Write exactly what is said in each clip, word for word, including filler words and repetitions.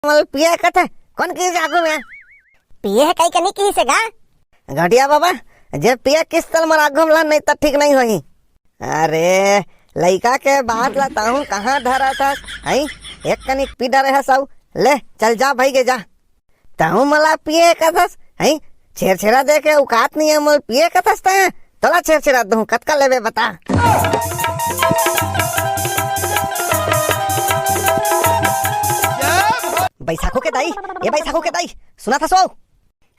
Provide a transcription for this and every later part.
मोला पिए कथे, कोन किहिस आगू में? पिए हे कहिके नइ किहिस हे गा? गौंटिया बाबा, जे पिए किहिस तेला मोर आगू में ला, नहीं त ठीक नहीं होही। अरे, लइका के बात ला तहूँ कहाँ धरत हस, हैं? एक कनिक पी डरे हस अउ, ले, चल जा भई गे जा। तहूँ मोला पिए कथस, हैं? छेरछेरा दे के औकात नइ हे, मोला पिए कथस तैं? तोला छेरछेरा दूँ, कतका लेबे बता। बैसाखू के दाई, ए बैसाखू के दाई, सुनत हस ओ?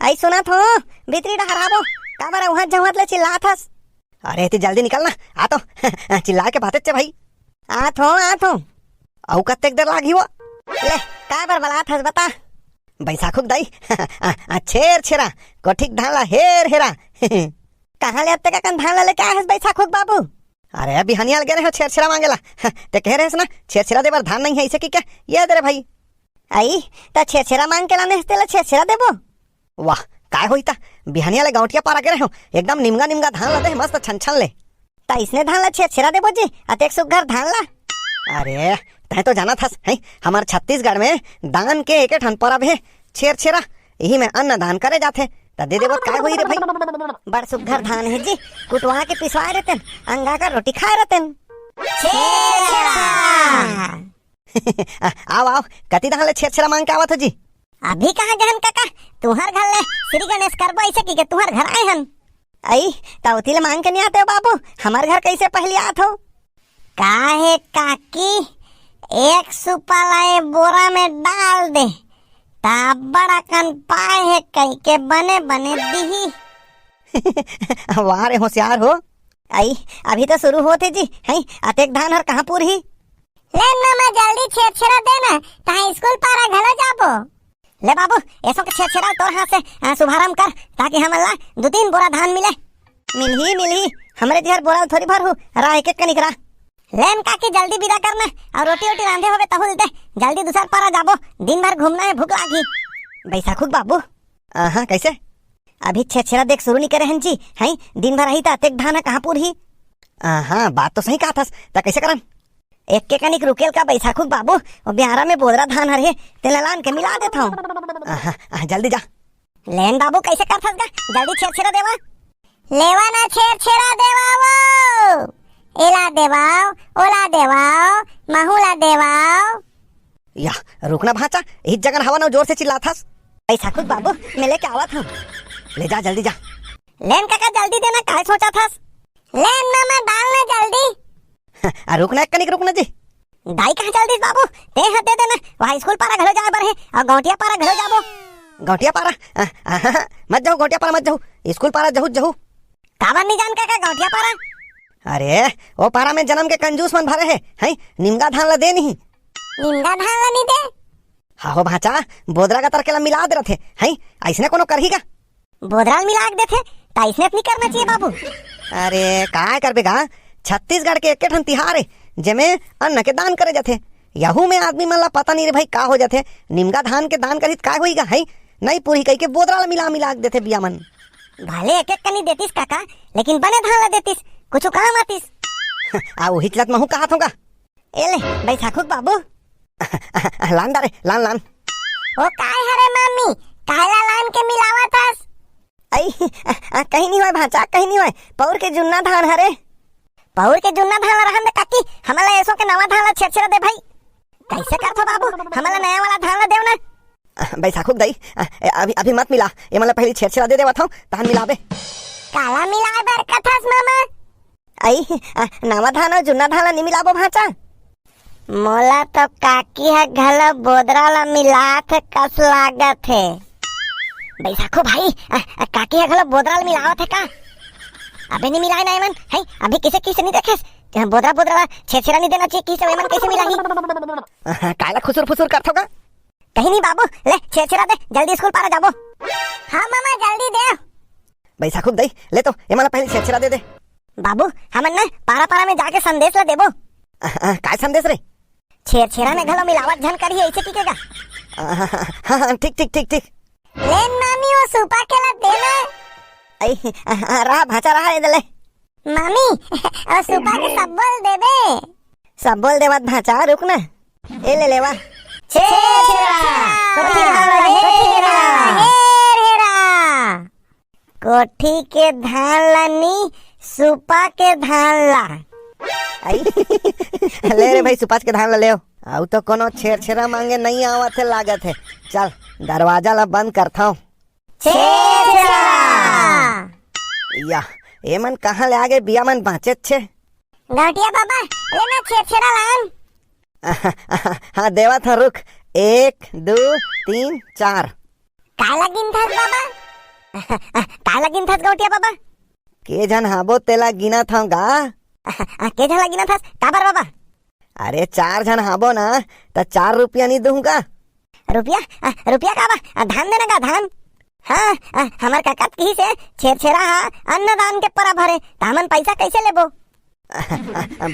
अई सुनत हों, भीतरी डहर आबो, काबर उहाँ झउहाँ ले चिल्लात हस? अरे, एती जल्दी निकल ना, आ तो, चिल्लाए के बात हे भई। आत हों, आत हों। अउ कतेक देर लागही वो? ले, काबर बलात हस बता? बैसाखू के दाई, आ, आ, छेरछेरा, कोठी के धान ला हेर हेरा। कहाँ ले अतेक अकन धान ला लेके आए हस बैसाखू के बाबू? अरे, बिहनिया ले गे रहेंव छेरछेरा मांगे ला। तैं कहे रहेस ना, छेरछेरा दे बर धान नइ हे, अइसे कहिके, ये दे रे भई। अई, त छेरछेरा मांग के लाने हस, तेला छेरछेरा देबो? वाह, काय होही त, बिहनिया ले गौंटिया पारा गे रहेंव, एकदम निमगा निमगा धान ला दे हे, मस्त छन छन ले। त अइसने धान ला छेरछेरा देबो जी, अतेक सुग्घर धान ला? अरे, तैं तो जानत हस, हैं, हमर छत्तीसगढ़ में दान के एके ठन परब हे, छेरछेरा, इही में अन्न दान करे जाथे, त दे देबो त काय होही रे भई? बड़ सुग्घर धान हे जी, कुटवा के पिसवाए रहतेन, अंगा कर रोटी खाए रहतेन। छेरछेरा। आ, आव, आव, कती डहर ले छेरछेरा मांग के आवत हो जी? अभी कहाँ गे हन कका, तुंहर घर ले श्री गणेश करबो अइसे कहिके तुंहर घर आए हन। अई, त ओती ले मांग के नइ आते हो बाबू, हमर घर कइसे पहिली आत हो? का हे काकी, एक सुपा ला ए बोरा में डाल दे, त अब्बड़ अकन पाए हे कहिके बने बने दिही। वाह रे होशियार हो। अई, अभी तो शुरू होत हे जी, हैं, अतेक धान हर कहाँ पूरही? ले न मामा, जल्दी छेरछेरा दे ना, तहाँ स्कूल पारा घलो जाबो। ले बाबू, एसो के छेरछेरा तोर हाथ से, आ, शुभारंभ कर, ताकि हमन ला दू तीन बोरा धान मिले। मिलही, मिलही, हमरे जिहर बोरा थोरी भरहूँ, रा एक एक कनिक रा। ले न काकी, जल्दी बिदा कर ना, अउ रोटी ओटी रांधे होबे तहूँ ल दे, जल्दी दूसर पारा जाबो, दिन भर घूमना हे, भूख लागही। बैसाखू के बाबू। आहा, कइसे? अभी छेरछेरा दे के शुरू नइ करे हन जी, हैं? दिन भर अही त अतेक धान ह कहाँ पूरही? आहा, बात तो सही कहत हस, त कइसे करन? एक के कनिक रुके ल का बैसाखू के बाबू, ओ बियारा में बोदरा धान हर हे, तेला लान के मिला देथंव। आहा, आहा, जल्दी जा। ले न बाबू, कइसे करथस गा? जल्दी छेरछेरा देवा। लेवा ना छेरछेरा देवा वो। एला देवाव, ओला देवाव, महू ला देवाव। या, रुक ना भांचा, इही जगह हवा ना जोर से चिल्लात हस। बैसाखू के बाबू, मैं लेके आवत हंव। ले जा, जल्दी जा। ले न काका, जल्दी दे ना, काय सोचत हस? ले न मामा, डाल ना जल्दी। आ, रुक ना, एक कनिक रुक ना जी। दाई कहाँ चल दिस बाबू? तें ह दे दे ना, वहाँ स्कूल पारा घलो जाए बर हे, अउ गौंटिया पारा घलो जाबो। गौंटिया पारा? आ, आ, हा, हा, मत जाहू गौंटिया पारा, मत जाहू, स्कूल पारा जहू, जहू। काबर नइ जान काका गौंटिया पारा? अरे, ओ पारा में जनम के कंजूस मन भरे हे, हैं? निमगा धान ला दे नहीं। निमगा धान ला नइ दे? हा हो भांचा, बोदरा के तरकेला मिला दे रथे, हैं? अइसने कोनो करही का? बोदरा ल मिला के देथे, त अइसने त नइ करना चाहिए बाबू। अरे, काय करबे गा? छत्तीसगढ़ के एके ठन तिहार हे, जेमे अन्न के दान करे जाथे। यहू में आदमी मन ला पता नइ रे भाई का हो जाथे, निमगा धान के दान करही त काय होही गा, हैं? नइ पूरही कहिके बोदरा ल मिला, मिला के देथे बिया मन। भले एक एक कनी देतिस काका, लेकिन बने धान ला देतिस, कुछु काम आतिस। आ, उहीच ल त महू कहत हंव गा। ए ले, बैसाखू के बाबू। लान दा रे, लान, लान। ओ काय हरे मामी, काहेला लान के मिलावत हस? अई, आ, आ, कहीं नइ होय भांचा, कहीं नइ होय। पउर के जुन्ना धान हरे। पउर के जुन्ना धान ला रहन दे काकी, हमन ला एसो के नवा धान ला छेरछेरा दे भाई। कइसे करथो बाबू, हमन ला नया वाला धान ला देव ना। आ, बैसाखू के दाई, आ, ए, अभी, अभी मत मिला, एमन ला पहिली छेरछेरा दे देवत हंव, तहन मिलाबे। काला मिलाए बर कथस मामा? अई, आ, नवा धान अउ जुन्ना धान ला नइ मिलाबो भांचा? मोला तो काकी ह घलो बोदरा ला मिलात हे कस लागत हे। बैसाखू भाई, आ, आ, काकी ह घलो बोदरा ला मिलावत हे का? अबे नइ मिलाय ना एमन, हैं? अभी कइसे किहिस नइ देखेस? बोदरा, बोदरा ला छेरछेरा नइ देना चाहिए किहिस, एमन कइसे मिलाही? आहा, काला खुसुर फुसुर करथो का? कहीं नइ बाबू, ले छेरछेरा दे, जल्दी स्कूल पारा जाबो। हाँ मामा, जल्दी दे। बैसाखू के दाई, ले तो, एमन ला पहिली छेरछेरा दे दे। बाबू, हमन ना पारा पारा में जाके संदेश ला देबो। आ, आ, काय संदेश रे? छेरछेरा में घलो मिलावट झन करही, अइसे कहिके गा। आ, हाँ, हाँ, हाँ, ठीक, ठीक, ठीक, ठीक। ले न मामी, ओ सूपा के ला दे ना। अई, आ, आ, रहा भांचा, रहा, ए दे ले। मामी, ओ सूपा के सब्बो ल देबे। सब्बो ल देवत भांचा, रुक ना। ए ले लेवा। छेरछेरा, कोठी धान ला हेर हेरा। हेर हेरा। कोठी के धान ला नी, सुपा के धान ला। आई। ले रे भाई, सुपाच के धान ला ले। अउ तो कोनो छेरछेरा मांगे नइ आवत हे लागत हे। चल, दरवाजा ला बंद करथव। छेरछेरा। या, ए मन कहाँ ले आगे, बिया मन बाँचेच छे। गौटिया बाबा, ले ना छेरछेरा लान। हाँ, देवत हँव, रुक। एक, दू, तीन, चार। काला गिनथस बाबा? काला गिनथस गौटिया बाबा? के झन हाबो तेला गिनत हँव गा। के झन ला गिनथस? काबर बाबा? अरे, चार झन हाबो ना, त चार रुपया नी दूँ गा। रुपया? अ, रुपया का बा? अ, धान देना का धान? हाँ, अ, हमर काका त किहिस हे, छेरछेरा हा अन्नदान के परब हरे, त हमन पैसा कैसे लेबो?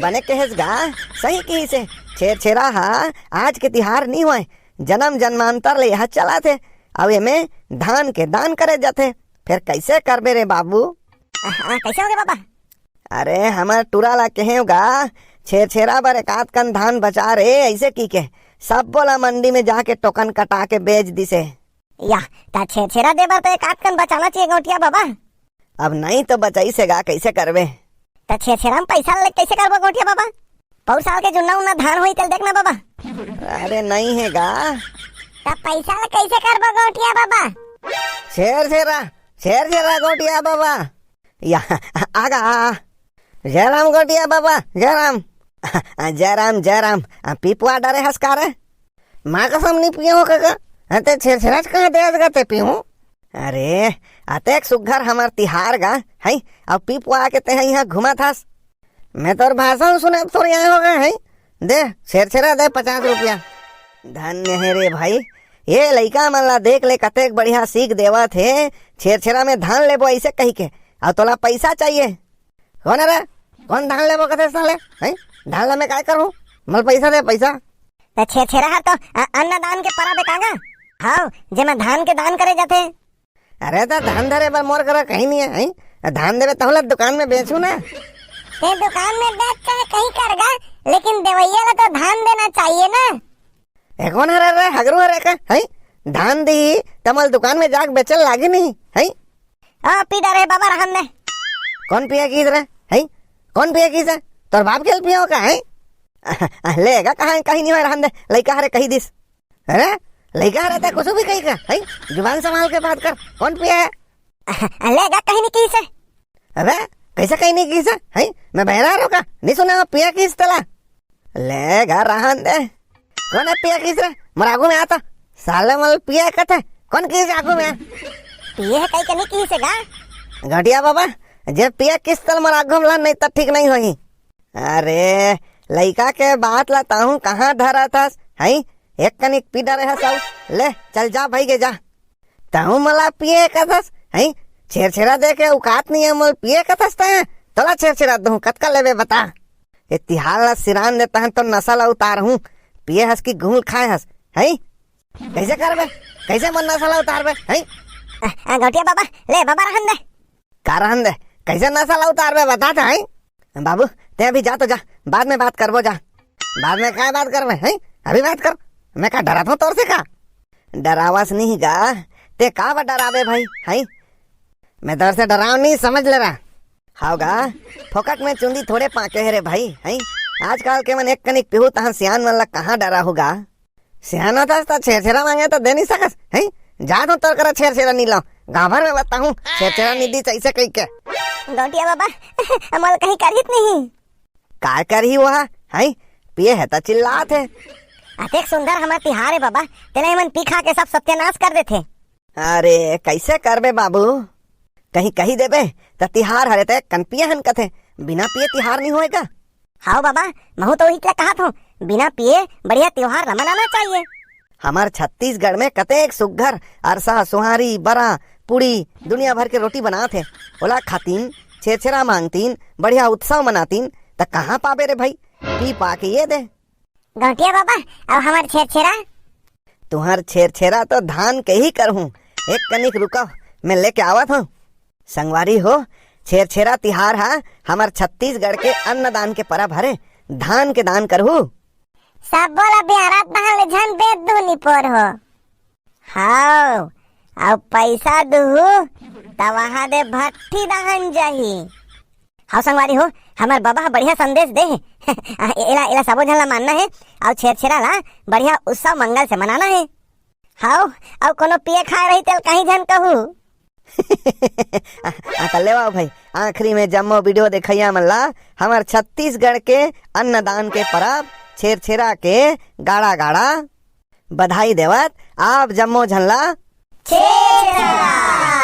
बने कहेस गा, सही किहिस हे। छेरछेरा हा आज के तिहार नी होय, जनम जन्मांतर ले यह चलत हे। अउ एमे धान के दान करे जाथे, फेर कैसे करबे रे बाबू? अ, अ, कैसे होगे बाबा? अरे, हमर टूरा ला कहेंव गा, छेरछेरा बर एकात कन धान बचा रे, अइसे कहिके सब्बो ला मंडी में जाके टोकन कटा के बेच दिसे। या, त छेरछेरा दे बर त एकात कन बचाना चाहिए गौटिया बाबा। अब नइ तो बचाइस हे गा, कइसे करबे? त छेरछेरा में पैसा ले कइसे करबो गौटिया बाबा? पउर साल के जुन्ना उन्ना धान होही तेल देखना बाबा। अरे, नइ हे गा। त पैसा ले कइसे करबो गौटिया बाबा? छेरछेरा, छेरछेरा गौटिया बाबा। या, आ गा। जय राम गौटिया बाबा, जय राम। जय राम, जय राम। आ, पी पुआ डरे हस का रे? माँ कसम नी पिए हों कका। हाँ, ते छेरछेराच कहाँ दे हस गा ते पीहूँ? अरे, अतेक सुग्घर हमर तिहार गा, हैं? अउ पी पुआ के ते इहाँ घूमत हस। मैं तोर भाषण सुने थोड़ी आए हों गा, हैं? दे, छेरछेरा दे पचास रुपया। धन्य हे रे भाई, ये लइका मन ला देख ले, कतेक बढ़िया सीख देवत हे, छेरछेरा में धान लेबो अइसे कहिके, अउ तोला पैसा चाहिए। कोन हे रे? कोन धान लेबो कथे साले? हैं? धान ला मैं काय करहूँ? मोला पैसा दे, पैसा। त छेरछेरा हर तो, अ, अन्नदान के परब हे का गा? हव, जेमा धान के दान करे जाथे। अरे, त धान धरे बर मोर करा कहीं नइ हे, हैं? धान देबे तहूँ ला दुकान में बेचहूँ ना। ते दुकान में बेच चाहे कहीं कर गा, लेकिन देवइया ला तो धान देना चाहिए ना। ए कोन हरे रे, हगरू हरे का, हैं? धान दिही, त मोला दुकान में जाके बेचे लागही नहीं, हैं? ओ, पी डरे बाबा, रहन दे। कोन पिए किहिस रे, हैं? कोन पिए किहिस हे? तोर बाप के ल पिए हों का, हैं? ले गा, कहाँ कहीं नहीं होय, रहन दे, लइका हरे कहि दिस। अरे, लइका हरे ते कुछु भी कही का, हैं? जुबान संभाल के बात कर, कोन पिए हे? ले गा, कहीं नहीं किहिस हे। अबे, कइसे कहीं नहीं किहिस हे, हैं? मैं बहिरा हरों का, नहीं सुने हों पिए किहिस तेला। ले गा, रहन दे। कोन हे पिए किहिस रे? मोर आगू में आ तो। साले मोला पिए कथे। कोन किहिस आगू में? पिए हे कहिके नहीं किहिस हे गा? गौटिया बाबा, जे पिए किहिस तेला मोर आगू में लान, नहीं त ठीक नहीं होही। अरे, लइका के बात ला तहूँ कहाँ धरत हस, हैं? एक कनिक पी डरे हस अउ। ले, चल जा भइगे जा। तहूँ मोला पिए कथस, हैं? छेरछेरा दे के औकात नहीं हे, मोला पिए कथस तैं? तोला छेरछेरा दूँ, कतका लेबे बता। ये तिहार ला सिरान दे तहन तो नशा ला उतारहूँ। पिए हस कि घूल खाए हस, हैं? कइसे करबे? कइसे मोर नशा ला उतारबे, हैं? अ, अ, गौटिया बाबा, ले बाबा रहन दे। का रहन दे? कइसे नशा ला उतारबे बता तो, हैं? बाबू, ते अभी जा तो जा, बाद में बात करबो जा। बाद में काय बात करबे, हैं? अभी बात कर। मैं का डरत हों तोर से का? डरावस नहीं गा, ते का बर डराबे भाई, हैं? मैं तोर से डराव नहीं, समझ ले रहा। हव गा, फोकट में चुंदी थोड़े पाके हे रे भाई, हैं? आजकल के मन एक कनिक पीहू तहाँ सियान मन ला कहाँ डराहू गा? सियान होथस त छेरछेरा मांगे त दे नहीं सकस, हैं? जा तो तोर करा छेरछेरा नहीं लाव, गाँव भर में बताहूँ, छेरछेरा नहीं दिस अइसे कहिके। गौटिया बाबा, मोला कहीं करही त नहीं? काय करही वो, हैं? पिए हे त चिल्लात हे। अतेक सुंदर हमर तिहार हे बाबा, तेला एमन पी खा के सब सत्यानाश कर देथे। अरे, कइसे करबे बाबू? कहीं कही देबे, त तिहार हरे ते कन पिए हन कथे, बिना पिए तिहार नहीं होय का? हव बाबा, महूँ तो उही ला कहत हों, बिना पिए बढ़िया तिहार ला मनाना चाहिए। हमर छत्तीसगढ़ में कतेक सुग्घर अरसा, सुहारी, बरा, पूड़ी, दुनिया भर के रोटी बनात हे, ओला खातिन, छेरछेरा मांगतिन, बढ़िया उत्सव मनातिन, त कहाँ पाबे रे भाई? पी पा के ये दे। गौटिया बाबा, अउ हमर छेरछेरा? तुँहर छेरछेरा तो धान के ही करहूँ। एक कनिक रुकव, मैं लेके आवत हों। संगवारी हो, छेरछेरा तिहार हा हमर छत्तीसगढ़ के अन्नदान के परब हरे। धान के दान करहू। सबो ला बियारात बहान ले झन बेच दुहू निपोर हो। हाव, अउ पैसा दुहू, त वहां दे भट्ठी दहन जाही। हाव संगवारी हो, हमर बाबा ह बढ़िया संदेश दे हे। एला, एला सबो झन ला मानना हे, अउ छेरछेरा ला बढ़िया उत्सव मंगल से मनाना हे। हाव, अउ कोनो पिए खाए रही तेल कहीं झन कहू। आ, आ, त लेवा भाई, आखिरी में जम्मो वीडियो देखइया मन ला हमर छत्तीसगढ़ के अन्नदान के परब छेरछेरा के गाड़ा गाड़ा बधाई देवत आप जम्मो झन ला छेरछेरा।